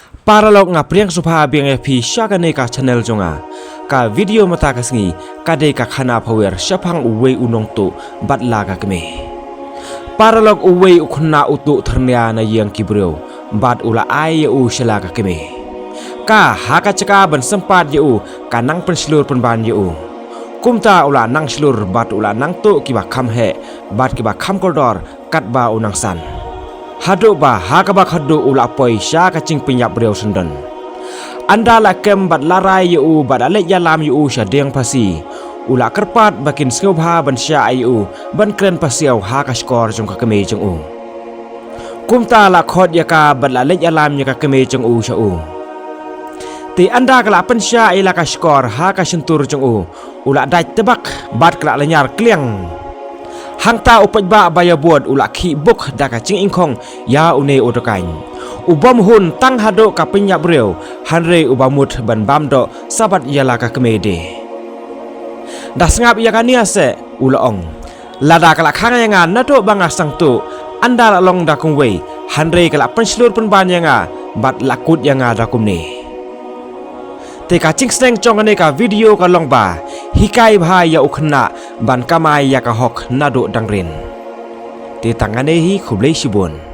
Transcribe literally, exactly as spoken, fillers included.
Paralok, nga pdiang sngewbha biang ïa phi sha kane ka channel jong nga. Ka video mynta ka sngi ka dei ka khana phawer shaphang uwei u nongtuh bad la ka kmie. Paralok, uwei u khynnah u tuh thyrnia na ïing ki briew bad u la ai ïa u sha la ka kmie. Ka ha ka jaka ban sympat ïa u, ka nang pynshlur pynban ïa u. Kumta u la nang shlur bad u la nang tuh kiba kham heh bad kiba kham kordor katba u nang san. Haduh ba ha kaba khatduh u la poi sha ka jingpynïap briew syndon. Ynda la kem bad la rai ïa u bad la leit ïalam ïa u sha dieng phasi, u la kyrpad ba kin sngewbha ban shah ïa u ban kren pasiaw ha ka shkor jong ka kmie jong u. Kumta la khot ïa ka bad la leit ïalam ïa ka kmie jong u sha u. Te ynda ka la pynshah ïa la ka shkor ha ka shyntur jong u, u la dait tebak bad ka la lynñiar kliang. Hangta u paidbah ba ïa bud u la khih buk da ka jingïngkhong ïa une u dakain. U bym hun tang haduh ka pynïap briew, hynrei u ba mut ban bam doh sa bad ïa la ka kmie de. Da sngap ïa kane seh, u la ong, lada ka la khang ïa nga naduh ba nga sdang tuh, ynda la long da kumwei, hynrei ka la pynshlur pynban ïa nga bad la kut ïa nga da kumne. Te ka jingsneng jong kane ka video ka long ba hikai bha ïa u khynnah ban kamai ïa ka hok naduh dang rit. Te tang kane hi, khublei shibun.